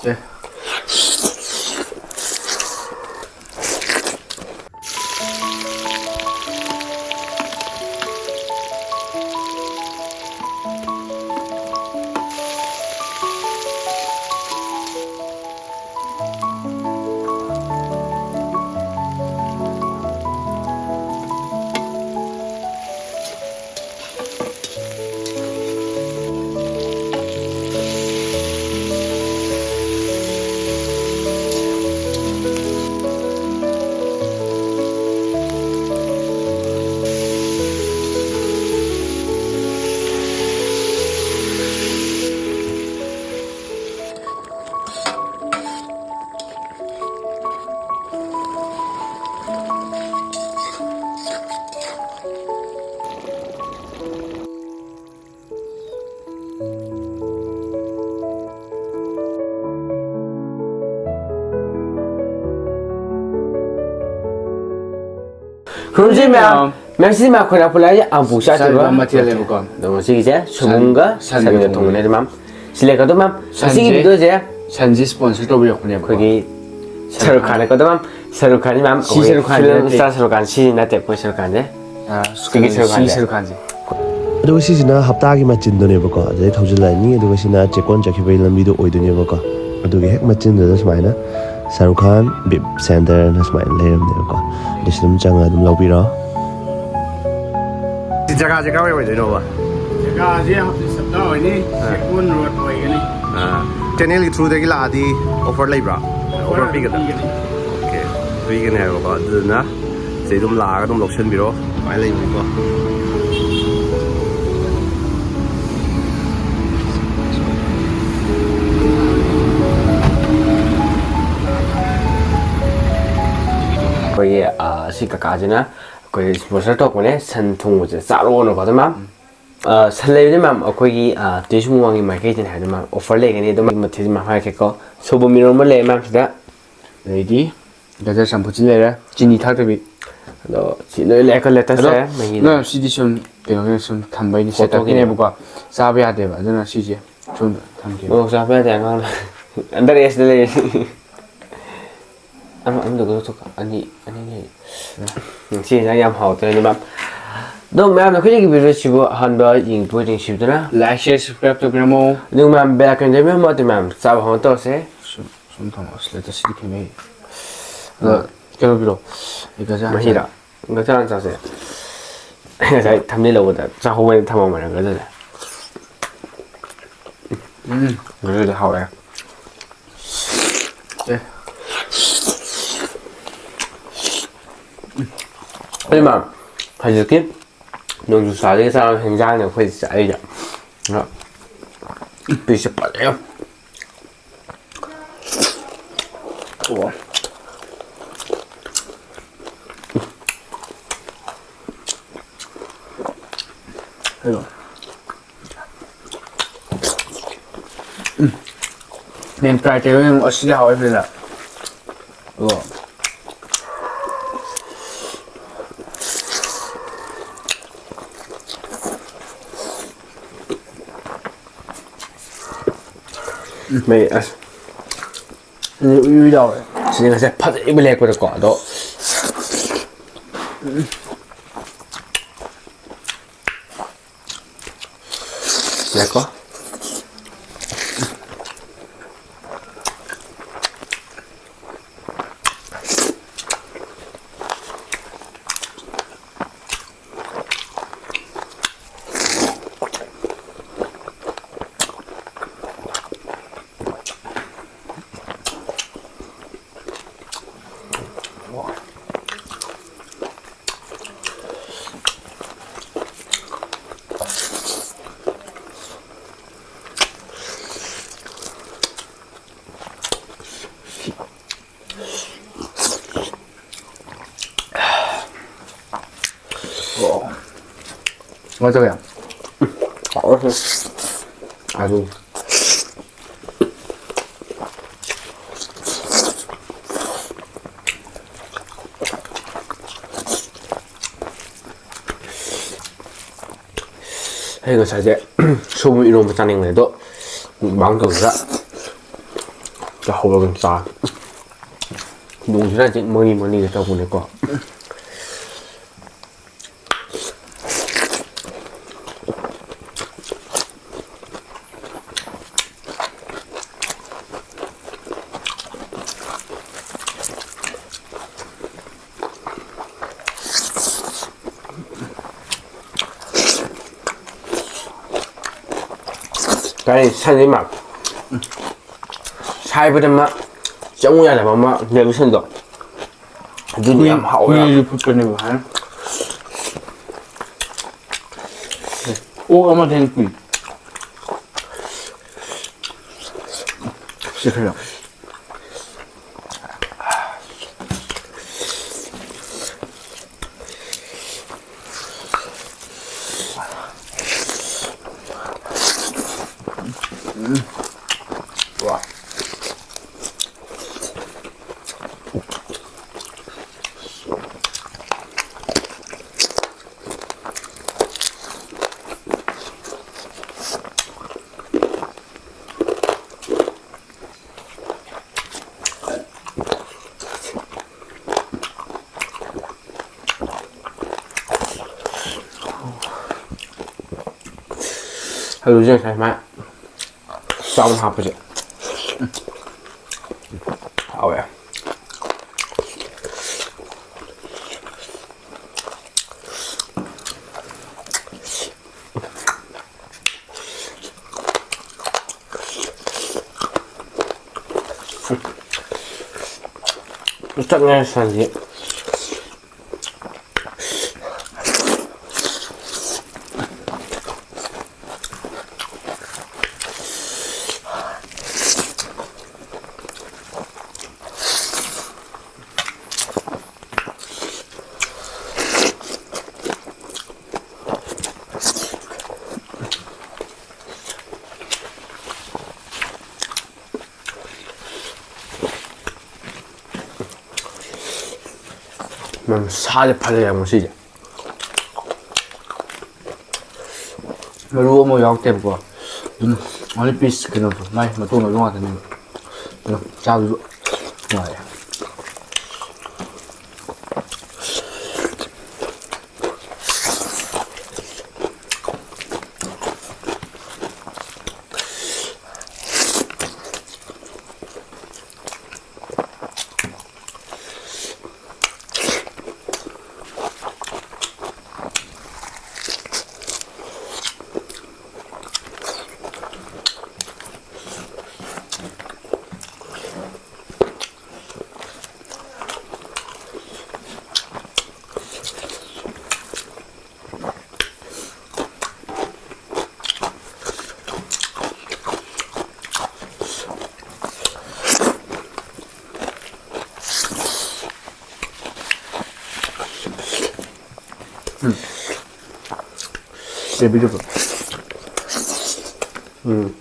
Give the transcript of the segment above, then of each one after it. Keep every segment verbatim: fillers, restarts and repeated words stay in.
ꯁꯦ꯫ ꯈꯨꯔꯨꯝꯖꯔꯤ ꯃꯌꯥꯝ꯫ ꯃꯌꯥꯝ꯫ ꯃꯌꯥꯝ, ꯁꯤꯗꯤ ꯃꯌꯥꯝ ꯑꯩꯈꯣꯏꯅ ꯄꯨꯂꯞ ꯑꯃꯨꯛ ꯆꯥꯗꯣꯏꯕ꯫ ꯆꯥꯗꯣꯏꯕ ꯃꯊꯦꯜꯅꯦꯕꯀꯣ꯫ ꯑꯗꯣ ꯉꯁꯤꯒꯤꯁꯦ ꯁꯟ, ꯁꯣꯏꯕꯨꯝꯒ ꯁꯟꯒ ꯁꯟꯒ ꯊꯣꯡꯕꯅꯦ꯫ ꯊꯣꯡꯕꯅꯦ, ꯃꯌꯥꯝ꯫ ꯁꯤ ꯂꯩꯔꯦꯀꯣ, ꯑꯗꯣ, ꯃꯌꯥꯝ, ꯉꯁꯤꯒꯤ ꯁꯟꯁꯦ, video ꯁꯦ ꯁꯟꯁꯦ sponsor ꯇꯧꯕꯤꯔꯛꯄꯅꯦꯕꯀꯣ꯫ ꯑꯩꯈꯣꯏꯒꯤ ꯁꯔꯨꯛ ꯈꯥꯟꯅꯦꯀꯣ, ꯑꯗꯣ, ꯃꯌꯥꯝ, ꯁꯔꯨꯛ ꯈꯥꯟꯅꯤ, ꯃꯌꯥꯝ꯫ ꯁꯤ ꯑꯩꯈꯣꯏꯒꯤ ꯁꯔꯨꯛ ꯈꯥꯟ film ꯅꯠꯇꯦ꯫ Star ꯁꯔꯨꯛ ꯈꯥꯟ, ꯁꯤ ꯅꯠꯇꯦ, ꯑꯩꯈꯣꯏ ꯁꯔꯨꯛ ꯈꯥꯟꯁꯦ꯫ ꯑꯥ, ꯁꯤꯒꯤ ꯁꯔꯨꯛ ꯁꯤ ꯈꯥꯟꯁꯦ꯫ ꯁꯔꯨꯛ ꯈꯥꯟꯁꯦ꯫ ꯑꯗꯨꯒ ꯁꯤꯁꯤꯅ ꯍꯞꯇꯥꯒꯤ ꯃꯆꯤꯟꯗꯨꯅꯦꯕꯀꯣ, ꯑꯗꯨꯗꯩ ꯊꯧꯖꯤꯜꯂꯛꯑꯅꯤ꯫ ꯑꯗꯨꯒ ꯁꯤꯅ ꯆꯦꯛꯀꯣꯟ ꯆꯠꯈꯤꯕꯒꯤ ꯂꯝꯕꯤꯗꯣ ꯑꯣꯏꯗꯣꯏꯅꯦꯕꯀꯣ꯫ ꯑꯗꯨꯒꯤ ꯍꯦꯛ ꯃꯆꯤꯟꯗꯨꯗ ꯁꯨꯃꯥꯏꯅ ꯁꯔꯨꯛ ꯈꯥꯟ ꯕꯤꯞ ꯁꯦꯟꯇꯔꯅ ꯁꯨꯃꯥꯏꯅ ꯂꯩꯔꯝꯅꯦꯕꯀꯣ꯫ ꯑꯗꯨꯁꯨ ꯑꯗꯨꯝ ꯆꯪꯉꯒ ꯑꯗꯨꯝ ꯂꯧꯕꯤꯔꯣ꯫ ꯁꯤ ꯖꯒꯥꯁꯦ ꯀꯥꯏꯋꯥꯏ ꯑꯣꯏꯗꯣꯏꯅꯣꯕ? ꯖꯒꯥꯁꯦ ꯍꯥꯐꯤꯁ ꯁꯞꯇꯥ ꯑꯣꯏꯅꯤ, ꯑꯥ꯫ ꯆꯦꯛꯀꯣꯟ ꯔꯣꯗ ꯑꯣꯏꯒꯅꯤ꯫ ꯑꯥ, channel ꯒꯤ through ꯗꯒꯤ ꯂꯥꯛꯑꯗꯤ offer ꯂꯩꯕ꯭ꯔꯥ? Offer offer ꯄꯤꯒꯗ꯭ꯔꯥ? ꯄꯤꯒꯅꯤ꯫ Okay, ꯄꯤꯒꯅꯤ ꯍꯥꯏꯕꯀꯣ꯫ ꯑꯗꯨꯗꯨꯅ ꯁꯤꯗꯩ ꯑꯗꯨꯝ ꯂꯥꯛꯑꯒ ꯑꯗꯨꯝ ꯂꯧꯁꯤꯟꯕꯤꯔꯣ꯫ ꯁꯨꯃꯥꯏꯅ ꯂꯩꯕꯅꯤꯀꯣ꯫ ꯑꯩꯈꯣꯏꯒꯤ, ꯑꯥ, ꯁꯤ ꯀꯀꯥꯁꯤꯅ ꯑꯩꯈꯣꯏ sponsor ꯇꯧꯔꯛꯄꯅꯦ, ꯁꯟ ꯊꯣꯡꯕꯁꯦ ꯆꯥꯔꯛꯑꯣꯅꯀꯣ꯫ ꯑꯗꯨ ꯃꯌꯥꯝ, ꯑꯥ, ꯁꯟ ꯂꯩꯕꯗꯤ ꯃꯌꯥꯝ ꯑꯩꯈꯣꯏꯒꯤ, ꯑꯥ, ꯇꯨꯔꯤꯁ ꯃꯣꯡꯒꯤ ꯃꯥꯏꯀꯩꯗꯅꯦ ꯍꯥꯏꯕꯗꯤ ꯃꯌꯥꯝ offer ꯂꯩꯒꯅꯤ꯫ ꯑꯗꯨꯝ ꯃꯊꯦꯜꯁꯤ ꯃꯌꯥꯝ ꯍꯥꯏꯔꯛꯀꯦꯀꯣ꯫ ꯁꯣꯏꯕꯨꯝ ꯏꯔꯣꯟꯕ ꯂꯩꯔꯦ ꯃꯌꯥꯝ ꯁꯤꯗ꯫ ꯑꯗꯩꯗꯤ ꯒꯖꯔ ꯆꯝꯐꯨꯠꯁꯤ ꯂꯩꯔꯦ, ꯆꯤꯅꯤ ꯊꯥꯛꯇꯕꯤ꯫ ꯑꯗꯣ ꯁꯤ ꯂꯣꯏ ꯂꯩꯔꯦꯀꯣ, lettuce ꯑꯗꯣ ꯂꯩꯔꯦ, ꯃꯍꯤ ꯂꯩꯔꯦ꯫ ꯁꯤꯗꯤ ꯁꯨꯝ ꯀꯩꯅꯣꯒꯤ ꯁꯨꯝ ꯊꯝꯕꯩꯅꯤ, photo ꯒꯤꯅꯦꯕ꯫ Setup ꯀꯤꯅꯦꯕꯀꯣ꯫ ꯆꯥꯕ ꯌꯥꯗꯦꯕ, ꯑꯗꯨꯅ ꯁꯤꯁꯦ ꯁꯨꯝ ꯊꯝꯒꯦꯕ꯫ ꯃꯣꯔꯣꯛ ꯆꯥꯕ ꯌꯥꯗꯦ ꯑꯉꯥꯡꯅ꯫ ꯑꯟꯗꯔ ꯑꯦꯖꯇ ꯂꯩꯔꯦ꯫ ꯑꯃ ꯑꯃꯗꯨꯒ ꯂꯧꯊꯣꯛꯈꯣ꯫ ꯑꯅꯤ ꯑꯅꯤ ꯂꯩ꯫ ꯁꯤ ꯌꯦꯟꯖꯥꯡ ꯌꯥꯝ ꯍꯥꯎꯇ꯭ꯔꯦ ꯑꯗꯨ ꯃꯌꯥꯝ꯫ ꯑꯗꯣ ꯃꯌꯥꯝꯅ ꯑꯩꯈꯣꯏꯒꯤ ꯚꯤꯗꯤꯑꯣꯁꯤꯕꯨ ꯑꯍꯥꯟꯕ ꯌꯦꯡꯕ ꯌꯦꯡꯁꯤꯕꯗꯨꯅ ꯂꯥꯏꯛ, ꯁꯤꯌꯔ, ꯁꯕꯁꯀ꯭ꯔꯥꯏꯕ ꯇꯧꯕꯤꯔꯝꯃꯣ꯫ ꯑꯗꯨꯒ ꯃꯌꯥꯝ ꯕꯦꯜ ꯑꯥꯏꯀꯟ ꯇꯧꯕꯤꯔꯝꯃꯣ꯫ ꯑꯗꯨ ꯃꯌꯥꯝ ꯆꯥꯕ ꯍꯧꯅ ꯇꯧꯔꯁꯦ꯫ ꯁꯨꯝ ꯊꯝꯃꯣ꯫ ꯑꯁ, ꯂꯩꯇ ꯁꯤꯗꯤ ꯈꯦꯠꯅꯩ꯫ ꯑꯗꯣ ꯀꯩꯅꯣ ꯄꯤꯔꯣ꯫ ꯑꯩ ꯒꯖꯥ ꯃꯍꯤꯔꯥ? ꯒꯖꯥ ꯍꯥꯟꯅ ꯆꯥꯁꯦ꯫ ꯑꯩ ꯉꯁꯥꯏ ꯊꯝꯅꯤꯜ ꯂꯧꯕꯗ ꯆꯥꯍꯧꯕ ꯑꯣꯏꯅ ꯊꯝꯃꯝꯕꯅꯦ ꯒꯖꯥꯁꯦ꯫ ꯎꯝ, ꯒꯖꯥꯗꯤ ꯍꯥꯎꯋꯦ꯫ ꯑꯦ꯫ ꯑꯩ ꯃꯥ ꯍꯧꯖꯤꯛꯀꯤ ꯅꯣꯡꯖꯨ ꯊꯥꯗꯒꯤ ꯆꯥꯕ ꯍꯤꯟꯖꯥꯡꯅꯦ ꯑꯩꯈꯣꯏ ꯆꯥꯔꯤꯁꯦ꯫ ꯑꯗꯣ ꯄꯤꯁꯁꯦ ꯐꯖꯩ꯫ ꯑꯣ꯫ ꯑꯗꯣ꯫ ꯎꯝ꯫ ꯃꯦꯟ ꯐ꯭ꯔꯥꯏ ꯇꯧꯔꯒ ꯌꯦꯡꯉꯣ꯫ ꯑꯁꯤꯗꯤ ꯍꯥꯎꯋꯦ ꯐꯖꯅ꯫ ꯑꯣ꯫ ꯎꯝ꯫ ꯃꯩ ꯑꯁ꯫ ꯑꯗꯨꯗꯤ ꯎꯏ ꯎꯏ ꯂꯥꯎꯔꯦ꯫ ꯁꯤꯗꯤ ꯉꯁꯥꯏ ꯐꯖꯩꯕ ꯂꯦꯛꯄꯗꯀꯣ, ꯑꯗꯣ꯫ ꯎꯝ꯫ ꯉꯥꯏꯈꯣ꯫ ꯀꯃꯥꯏ ꯇꯧꯒꯦ? ꯍꯥꯎꯋꯦ꯫ ꯑꯗꯨ꯫ ꯑꯩ ꯉꯁꯥꯏꯁꯦ ꯁꯣꯏꯕꯨꯝ ꯏꯔꯣꯝꯕ ꯆꯥꯅꯤꯡꯕꯅꯦ, ꯑꯗꯣ ꯃꯨꯛꯕꯥꯡ ꯇꯧꯁꯤꯔꯥ? ꯆꯥꯍꯧꯔꯒ ꯆꯥ꯫ ꯅꯣꯡꯁꯤꯅ ꯍꯧꯖꯤꯛ ꯃꯣꯔꯤ ꯃꯣꯔꯤꯒ ꯇꯧꯕꯅꯦꯀꯣ꯫ ꯀꯔꯤ ꯁꯟꯁꯤ ꯃꯥ ꯁꯥꯏꯕꯗ ꯑꯃ ꯆꯪꯉꯨ ꯌꯥꯗꯕ ꯑꯃ ꯂꯩꯕ ꯁꯟꯗꯣ꯫ ꯑꯗꯨꯗꯤ ꯌꯥꯝ ꯍꯥꯎꯋꯦ꯫ ꯍꯨꯏꯁꯨ ꯐꯨꯠꯄꯅꯦꯕ ꯍꯥꯏꯅ꯫ ꯑꯣꯛ ꯑꯃꯗ ꯍꯦꯟꯅ ꯀꯨꯏ꯫ ꯁꯤ ꯈꯔ꯫ ꯑꯂꯨꯁꯦ ꯉꯁꯥꯏ ꯁꯨꯃꯥꯏꯅ ꯆꯥꯎꯅ ꯍꯥꯞꯄꯁꯦ ꯍꯥꯎꯋꯦ꯫ ꯎꯆꯛꯅꯦ ꯁꯟꯁꯤ꯫ ꯃꯔꯝ ꯁꯥꯁꯦ ꯐꯖꯩ ꯌꯥꯝ ꯉꯁꯤꯁꯦ꯫ ꯃꯔꯨ ꯑꯃ ꯌꯥꯎꯔꯛꯇꯦꯕꯀꯣ꯫ ꯑꯗꯨꯝ only piece ꯀꯩꯅꯣꯗꯣ, ꯃꯥꯏ ꯃꯇꯣꯡ ꯑꯗꯨ ꯉꯥꯛꯇꯅꯦꯕ꯫ ꯆꯥꯕꯁꯨ ꯅꯨꯡꯉꯥꯏꯔꯦ꯫ ꯎꯝ꯫ ꯕꯦꯕꯤꯗꯨꯕꯨ꯫ ꯎꯝ꯫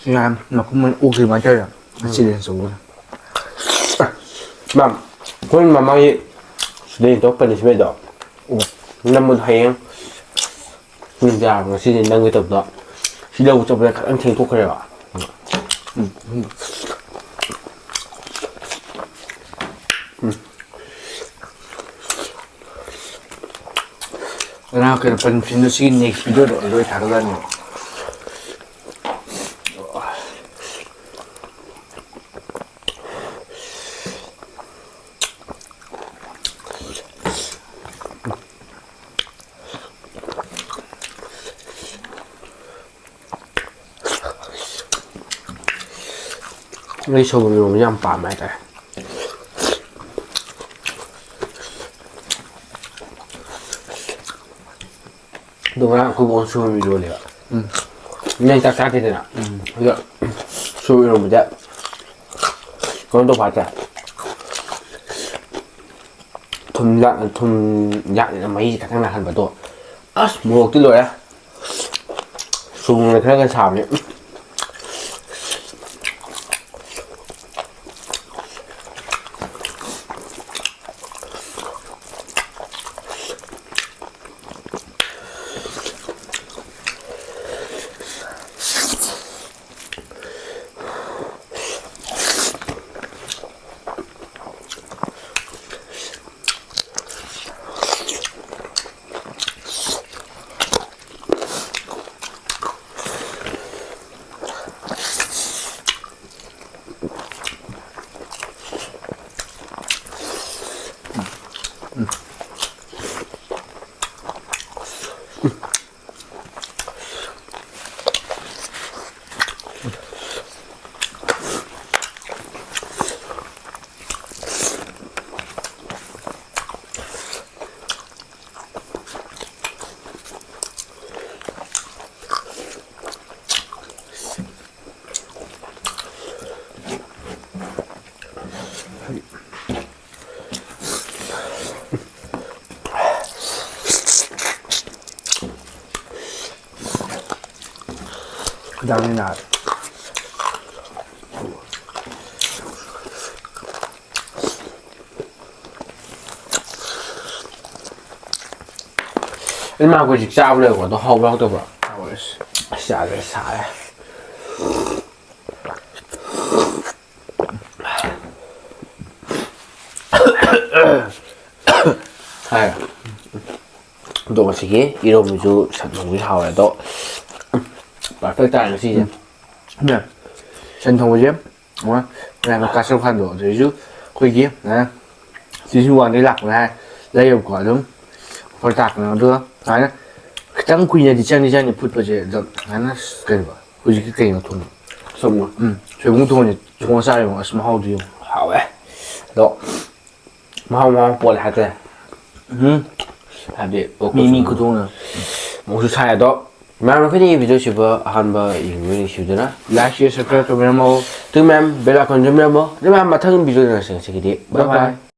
ꯌꯥꯝ ꯃꯈꯨꯝ ꯑꯣꯏꯅ ꯑꯣꯛꯁꯤ ꯑꯗꯨꯃꯥꯏꯅ ꯇꯧꯔꯦ꯫ ꯉꯁꯤꯗꯤ ꯍꯦꯟꯅ ꯆꯥꯎꯕꯅ꯫ ꯃꯥꯝ, ꯑꯩꯈꯣꯏ ꯃꯃꯥꯡꯒꯤ ꯁꯤꯗꯩ ꯇꯧ ꯄꯅꯤꯁꯃꯦꯟꯗꯣ꯫ ꯎꯝ꯫ ꯅꯝꯕꯗꯣ ꯍꯌꯦꯡ ꯅꯨꯡꯗꯥꯡ ꯉꯁꯤꯗꯤ ꯅꯪꯒꯤ ꯇꯧꯕꯗꯣ ꯁꯤ ꯂꯧꯕ ꯆꯠꯄꯗ ꯈꯤꯇꯪ ꯊꯦꯡꯊꯣꯛꯈ꯭ꯔꯦꯕ꯫ ꯎꯝ꯫ ꯀꯅꯥ ꯀꯩꯅꯣ ꯄꯟꯐꯤꯟꯗꯣ ꯁꯤꯒꯤ next video ꯗꯣ ꯂꯣꯏ ꯊꯥꯒꯠꯂꯛꯑꯅꯤ꯫ ꯑꯩ ꯁꯣꯏꯕꯨꯝ ꯏꯔꯣꯝꯕꯁꯦ ꯌꯥꯝ ꯄꯥꯝꯃꯦ ꯍꯥꯏꯇꯥꯔꯦ꯫ ꯑꯗꯣ ꯉꯔꯥꯡ ꯑꯩꯈꯣꯏ ꯕꯣꯛꯅ ꯁꯣꯏꯕꯨꯝ ꯏꯔꯣꯜꯂꯦꯕ꯫ ꯎꯝ꯫ ꯅꯪ ꯆꯥꯛ ꯆꯥꯗꯦꯗꯅ꯫ ꯎꯝ꯫ ꯑꯗꯣ ꯁꯣꯏꯕꯨꯝ ꯏꯔꯣꯝꯕꯁꯦ ꯀꯩꯅꯣ ꯇꯧꯕ ꯍꯥꯏꯇꯥꯔꯦ꯫ ꯊꯨꯝ ꯌꯥꯛ-, ꯊꯨꯝ ꯌꯥꯛꯅ ꯃꯍꯤꯁꯦ ꯈꯤꯇꯪ ꯂꯥꯡꯍꯟꯕꯗꯣ꯫ ꯑꯁ, ꯃꯣꯔꯣꯛꯇꯤ ꯂꯣꯏꯔꯦ꯫ ꯁꯣꯏꯕꯨꯝꯅ ꯈꯔ ꯈꯔ ꯁꯥꯕꯅꯦ꯫ ꯈꯨꯗꯥꯡꯁꯤ ꯅꯥꯔꯦ꯫ ꯏꯃꯥ, ꯑꯩꯈꯣꯏ ꯍꯧꯖꯤꯛ ꯆꯥꯕ ꯂꯣꯏꯔꯦꯀꯣ, ꯑꯗꯣ ꯍꯥꯎꯕ꯭ꯔꯥ ꯍꯥꯎꯇꯕ꯭ꯔꯥ? ꯍꯥꯎꯋꯦ꯫ ꯑꯁ, ꯌꯥꯗ꯭ꯔꯦ, ꯁꯥꯔꯦ꯫ ꯍꯥꯏ꯫ ꯑꯗꯣ ꯉꯁꯤꯒꯤ ꯏꯔꯣꯝꯕꯁꯨ ꯁꯟ ꯊꯣꯡꯕꯁꯨ ꯍꯥꯎꯔꯦ꯫ ꯑꯗꯣ perfect ꯇꯥꯔꯦ ꯉꯁꯤꯁꯦ꯫ ꯎꯝ꯫ ꯁꯟ ꯊꯣꯡꯕꯁꯦ ꯑꯃ ꯃꯌꯥꯝꯅ ꯀꯥꯁꯔꯨ ꯈꯥꯟꯗꯣ ꯑꯗꯨꯗꯩꯁꯨ ꯑꯩꯈꯣꯏꯒꯤ, ꯑ, ꯁꯤꯁꯨ ꯋꯥꯟꯗꯩ ꯂꯥꯛꯄꯅꯦ ꯍꯥꯏ, ꯂꯩꯌꯦꯕꯀꯣ꯫ ꯑꯗꯨꯝ offer ꯇꯥꯛꯄꯅꯦ꯫ ꯑꯗꯨꯒ ꯁꯨꯃꯥꯏꯅ ꯈꯤꯇꯪ ꯀꯨꯏꯅꯗꯤ ꯆꯪꯗꯤ ꯆꯪꯅꯤ ꯐꯨꯠꯄꯁꯦ꯫ ꯑꯗꯣ ꯁꯨꯃꯥꯏꯅ ꯀꯩꯅꯣ ꯍꯧꯖꯤꯛꯀꯤ ꯀꯩꯅꯣ ꯊꯣꯡꯕ? ꯁꯣꯝꯅ꯫ ꯎꯝ, ꯁꯣꯏꯕꯨꯝ ꯊꯣꯡꯕꯁꯦ꯫ ꯊꯣꯡꯉ ꯆꯥꯔꯤꯕ ꯑꯁ ꯃꯍꯥꯎꯗꯨ ꯌꯦꯡꯉꯨ꯫ ꯍꯥꯎꯋꯦ꯫ ꯑꯗꯣ ꯃꯍꯥꯎ ꯃꯍꯥꯎ ꯄꯣꯜꯂꯦ ꯍꯥꯏꯇꯥꯔꯦ꯫ ꯎꯝ꯫ ꯍꯥꯏꯕꯗꯤ ꯃꯤ ꯃꯤ ꯈꯨꯊꯣꯡꯅ꯫ ꯃꯣꯔꯣꯛꯁꯨ ꯁꯥꯏ ꯑꯗꯣ꯫ ꯃꯌꯥꯝ ꯑꯩꯈꯣꯏꯅ ꯚꯤꯗꯤꯑꯣꯁꯤꯕ ꯑꯍꯥꯟꯕ ꯌꯦꯡꯕꯤꯕ ꯅꯨꯡꯁꯤꯕꯤꯗꯨꯅ like, share, subscribe ꯇꯧꯕꯤꯔꯝꯃꯣ꯫ ꯑꯗꯨ ꯃꯌꯥꯝ bell icon ꯇꯨꯝꯕꯤꯔꯝꯃꯣ꯫ ꯑꯗꯨ ꯃꯌꯥꯝ ꯃꯊꯪ ꯚꯤꯗꯤꯑꯣꯗ ꯎꯅꯔꯁꯦ ꯉꯁꯤꯒꯤꯗꯤ꯫ Bye bye꯫